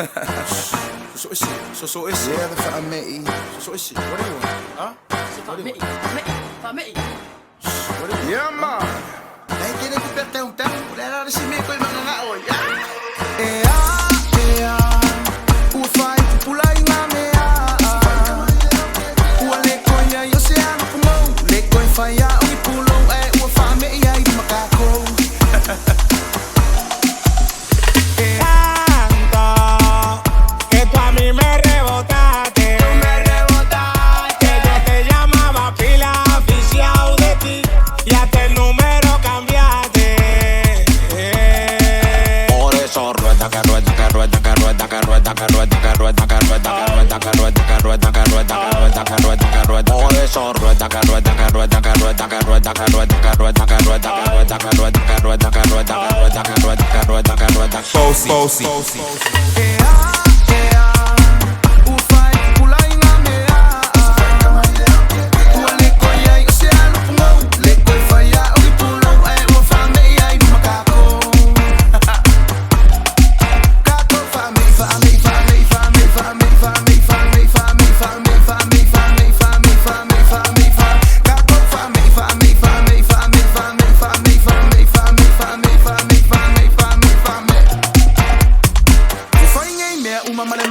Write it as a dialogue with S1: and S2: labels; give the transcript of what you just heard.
S1: So isi, so so isi.
S2: Yeah, the fa'ame'i.
S1: So isi. What do you want? Huh?
S3: Se fa'ame'i, fa'ame'i, fa'ame'i.
S1: What do you want?
S2: Yeah, man.
S1: Nakikinig ko per taong taong. Wala na rin si Miko yung mga ngaoy. Ah!
S2: Ea, ea, ua fai pupula i ngā mea. Ua le koe ai o se anu pungou, le koe whai a o i pulou, e ua whaamei ai ma kākou.
S4: Tanto que tú a mí me rebotaste.
S2: Tú me rebotaste.
S4: Que yo te llamaba pila, aficiado de ti. Y hasta el número cambiaste.
S5: Por eso rueda que rueda que rueda que rueda que rueda que rueda que rueda que rueda que rueda que rueda que rueda que rueda que rueda que rueda que rueda. Por eso rueda que rueda que rueda que rueda que rueda que rueda que rueda que rueda que rueda que rueda que rueda que rueda que rueda que rueda que rueda que rueda.
S6: Bossy, bossy.
S2: Ea, ea, ua fai pupula i ngā mea. Ua le koe ai o se anu pungou, le koe whai a o i pulou, e ua whaamei ai ma kākou. Kākou whaamei, whaamei, whaamei, whaamei, whaamei, whaamei, whaamei, whaamei, whaamei, whaamei, whaamei, whaamei, whaamei, whaamei, whaamei. Kākou whaamei, whaamei, whaamei, whaamei, whaamei, whaamei, whaamei, whaamei, whaamei, whaamei, whaamei, whaamei, whaamei. Ua fai nei mea uma ma le